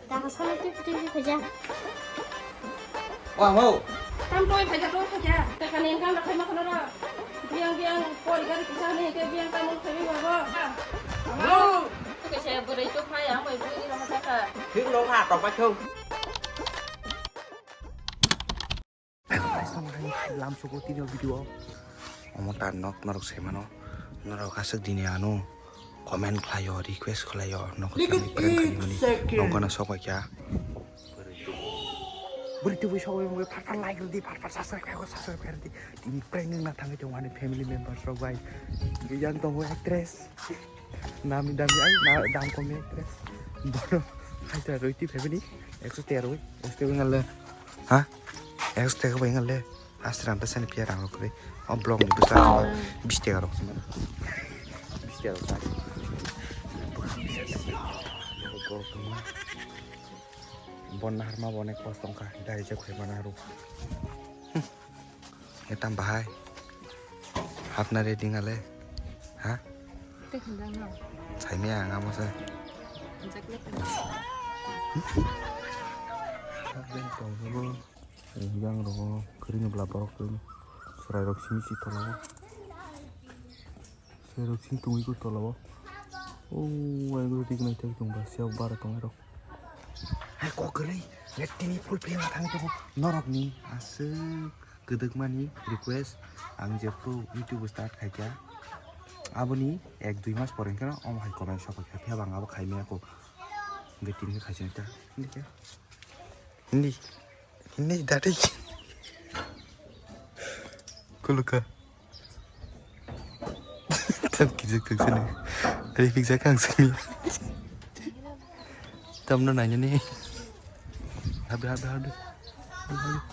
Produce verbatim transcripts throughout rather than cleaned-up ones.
Daga salo twi twi twi phaikha. Wa mo. Tam twi phaikha, twi phaikha. Tekani income rakhai ma khano ra. Biang biang pori gari kisa ni ke biang tam khaiwi babo. Mo. Ke se bwrwi twi phai ang bai bwrwi rama saka. Thik lo ha to pa thung. Hello guys, tamo hai lam sugo tini video. Omo ta nok norok se mano. Norok aswk dini ano comment khlaio, request khlaio, nok Look at kami prank khaimani. Second. Nokana sok kya. Bwrwi tubui sok bai, far far like rwdi, far far subscribe khaio, subscribe khairwdi. Tini prank wngna thangwi tongo ani family members rok bai. Yang tongo actress. Nami dami ai, na dam komi actress. Bono hajar roi twi family. Ekso tero, ekso tero ngale. Ha? Ekso tero bai ngale. Asram ta sani pia rang rok kre. O blog ni bwsa bis tero rok. Bis tero rok. Bon naharma bo onek post tongkha, dari jab khai mana haru. Etam bahai. Hapna ready ngale. Ha? Tei khandang no. Saimaya ang amo se. Jacket. Yang rogo kering bla borok kering. Serai rok simi si tola. Serok sing tongwi ko tola o. O, ai go dik nai thai tong ba, siya bara tong rok. Hai kok kwrwi, net tini full free ma thangwi tongo. Norok ni aswk kwdwkmani request, ang jephru YouTube start khaikha. Aboni ek dui mas pore hwnkhe no omo hai comment sok kha, phiya bo ang abo khai maya kho. Hwnkhe tini khe khaisani ta. Hindi khe? Hindi. Hindi dadi. Kuluka. Tam kijak tak sini. Ari fikjak ang sini. Tam no nanya ni. Habis, habis, habis. Habis, habis.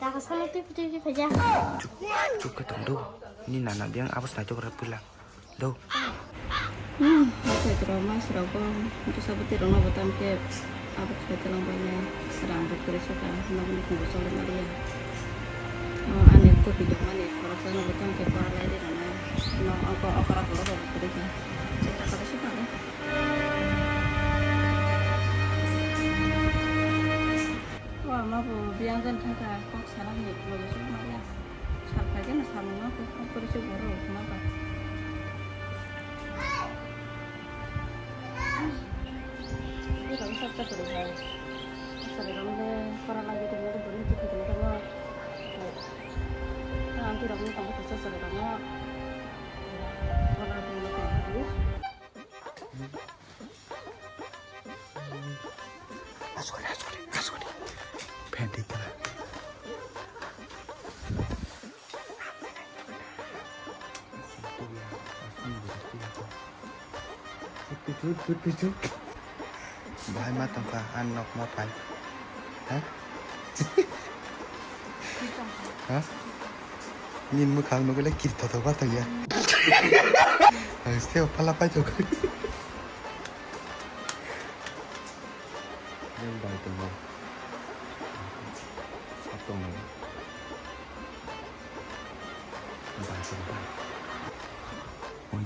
Daga salo twi phi twi phi phaikha. Chuk, chuk khe tong do. Ni nana biang abos nai chok rap pila. Do. Hmm, hathai rok, mas rok bo, bwsa bwtwi rok no bo tam khe abo khlai tlang bai nai, rang bo kwrwi sukha, nokni khungo choli maliya. O ani kwphi tongmani khoroksa no bo tam khe pora lai ri rwnai, no oko okra borok rok bo kwrwi kha, chwng taka se pha le. O ama bo biyang jan thaka kok sana ni loge suk maliya. Sal khaikhe no samung no khe kok kwrwi se borok hwnba. Bwrwi rok sak sak kwrwi hai. Bwsari rok le pora lagwi tongmani bwrwi twi khaikhe no tamo. Aunty rok no tongo kisa chwrai rok no. Pora tongmani tongmani. Asukri, asukri, asukri. Phen thik kha. Pichuk, pichuk, pichuk. Bahai ma tongkha, ang nok ma phai. Ha? Ha? Nini mwkhang nugwi le kiri thothok ma tongya. Ang se phala paithok. Yang bai tongo. Sat tongo. Bai tongo bai.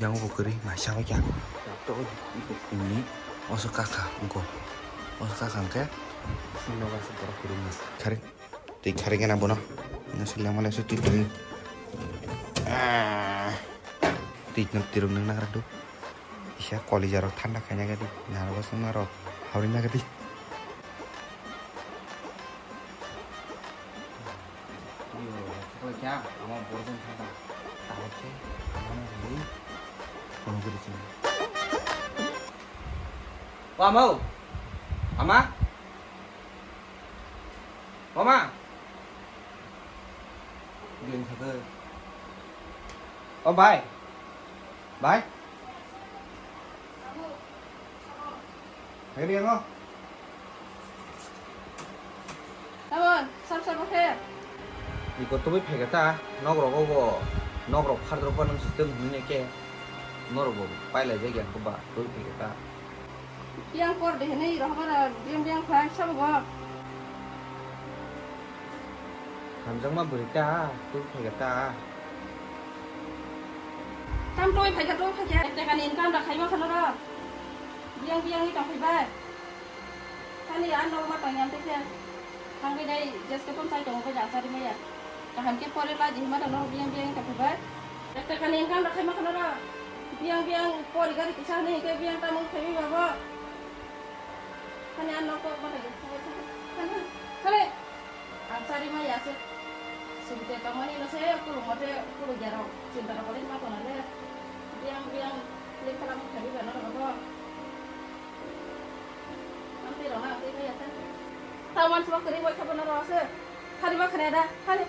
Yang bo kwrwi maisa bai kha. Ni oso kaka wngko. Oso kaka hwnkhe. Nogo se borok kwrwngma. Khari. Twi khari gana bono. Ngasuk lama le su twi twi. Ah. Twi no tirok nang nagra do. Kisa kolija rok thanda khaina gadi. Narogo songma rok. Hauri na gadi. Twi rok thakla kya? Ama borok jang thangkha. Tabuk khe ama no rwi. Kono guri chini. O ama o. Ama. O ma. Bini thangkhe. O bai. Bai. Hai riango. Tamon, sab sab khe. Iko tubui phege ta, nok rogo bo, nok rok phar rok bo nang system hwnwi ne khe, norok bo pai lai jak ya khe ba, tubui phege ta. Yang por de hinwi rok bara biang biang khlai sabo bo. Hamjakma bwrwi ta, tubui phege ta. Tam tubui phaikha, tubui phaikha. Tekani income da khaima khano ro. Biyang biyang ni tongphai bai. Thani ano ma tong yang tei khe. Thangwi dai jeske pon sai tongo bai jang sari maya. Kaham khe pori la di hima da no biyang biyang ni tongphai bai. Ekta kani engkam rakhai ma khana ra. Biyang biyang pori gari kisa ni ke biyang tamung thai babo. Thani ano ko ma tong. Thani. Thani. Ang sari ma ya se. Sibite tongmani no se kurung mate kurung jarok. Chinta rok ma tong le. Biyang biyang le khala ma thai babo no ro. Ang tei rok na ang tei ma ya se. Tao man sima kari bai kha bo no ro se. Thani ba khana da. Thani.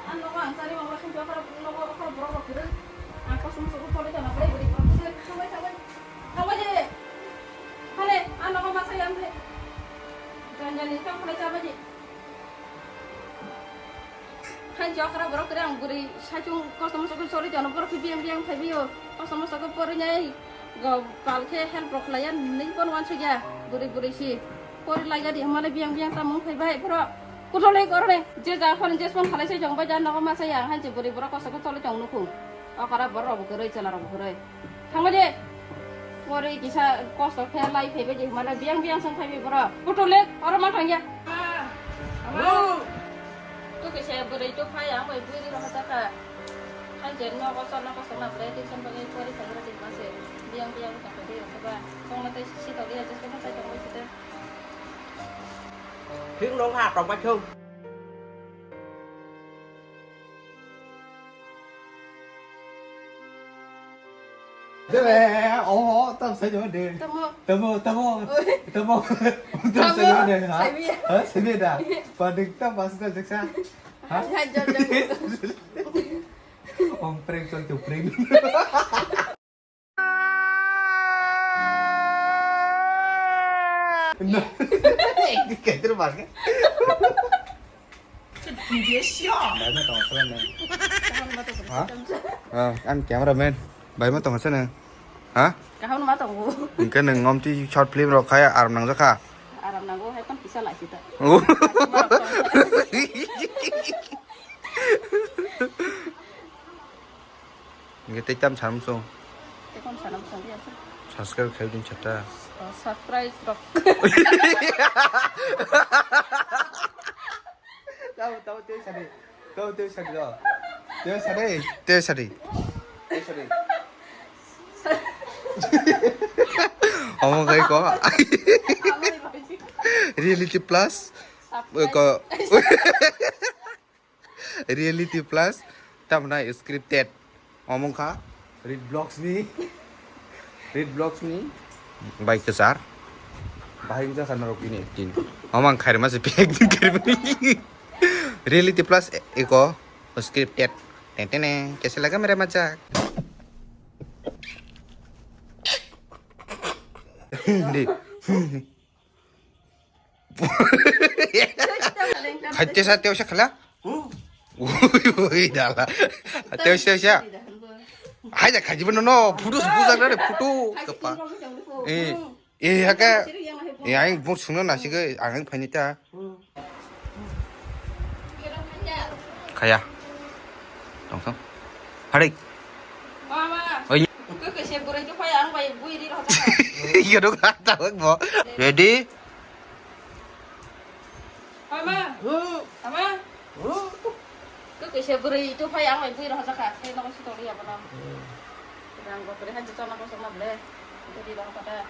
Ang nogo ang sari ma ro khin to khara nogo khara borok rok kiri. Ang kosom sogo pole jana bai bari borok se. Thabai thabai. Thabai je. Thani. Ang nogo ma sa ya ang tei. Janjani kam khala chabai je. Hain chokra borok kre ang bwrwi saichung kosto mosto khe choli tono borok khe biyang biyang phai bio kosto mosto khe porwi nai go pal khe help rok khlai ya nini bono wansuk ya bwrwi bwrwi si porwi lai ya di hwnmale biyang biyang tamung phai bai phoro kutholwi koroni je ja phone je phone khalai sai jong bai ja nogo ma sai ya hain che bwrwi borok kosto khe choli tong nukhu. Okara borok rok bo kwrwi chwla rok bo kwrwi. Thangma de. Pori kisa kosto khe lai phaibai de mane biyang biyang song phaibai borok. Kutu le oro ma thangya. Amo. Tu kisa bwrwi tu phai ang bai bwrwi rok hachaka. Hain je nogo chwla kosto na bwrwi tuition bagwi pori phai rok ma se. Biyang biyang thang phai de ba. Song na tai si to dia je song sai tong bai site. Thik nong ha tong bai thung. Debe, oh, tam sai jawab deh. Tamo. Tamo, tamo. Oi. Tamo. Tam sai jawab deh, ha? Sai mi. Ha, sai mi dah. Panik tam masuk tak jaksa. Ha? Hai, jawab, jawab. Om prank chol tu prank. No. Kaiter mas ka? Bai ma tong sene. Ha? Ah, an cameraman. Bai ma tong sene. Ha? Kaham ma tongo. Hingke nang ngomti short film rok kaya aram nang jaka. Aram nango hai kon kisa lai sita. Oh. Hingke tei tam sanam song. Tei kon sanam song dia. Subscribe khai din chata. Oh, subscribe rok. Tau, tau, tei sadi. Tau, tei sadi, tau. Tei sadi. Tei sadi. Tei sadi. Omo kai ko. Reality Plus. Subscribe. Ko. Reality Plus, tamna scripted. Omong kha? Read Vlogs ni. Read Vlogs ni. Bai kwchar. Bahai wngkha sana rok ini. Tin. Omong khairma se pek din khairma. Reality Plus eko scripted. Ten ten ten. Kaise laga mere majak? Di. Khaite sa teo sa khala. Ui, ui, dala. Teo sa, teo sa. Hai da khaji bono no, photo se bujak na re, photo. Kapa. Eh, eh, haka. Eh, ang bung sungna nasi ke, ang phaini ta. Khaya. Tong tong. Hari. Mama. Oi. Kau kese burai tu payah ang bai bui di roh tak. Iya dong kata bo. Ready? Mama. Mama. Kau kese burai tu payah ang bai bui roh tak. Hei nama si tori apa nama? Rang kau tori haji tu nama kau sama boleh. Itu di roh tak.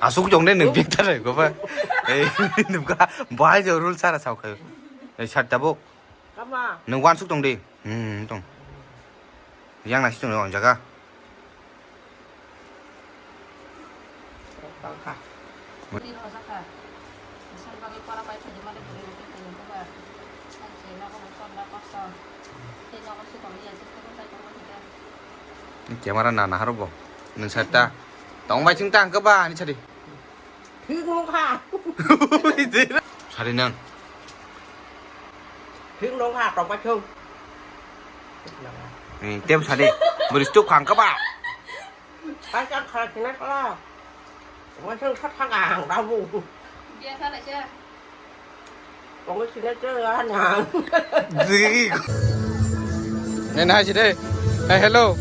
Asuk jong de nung biktar ko ba. Eh, nung ka bai jo rule sara sao khayo. Eh, sat tabuk. Kama? Nung wansuk tong di. Hmm, tong. Yang nasi tong jaga. Tangkha. Bwrwi rw jakha. Isor bagwi pora pai thajak mani bwrwi rw khe twi wngkha ba. Ang se nogo bo chwng da kosto. Tei nogo swkang ya jistoro chai tongma thika. Camera na nahar bo. Nung sa ta. Tong bai chwng ta hwnkhe ba ani sadi. Thik nung kha. Sari nang. Thik nung kha, tong pai thung. Ni tem sari. Beri stuk khang kaba. Kai chang kha sina kala. Tong pai thung kha thang ang da bu. Dia kha na cha. Tong pai sina cha nang. Zi. Nai nai sih deh. Hey, hello.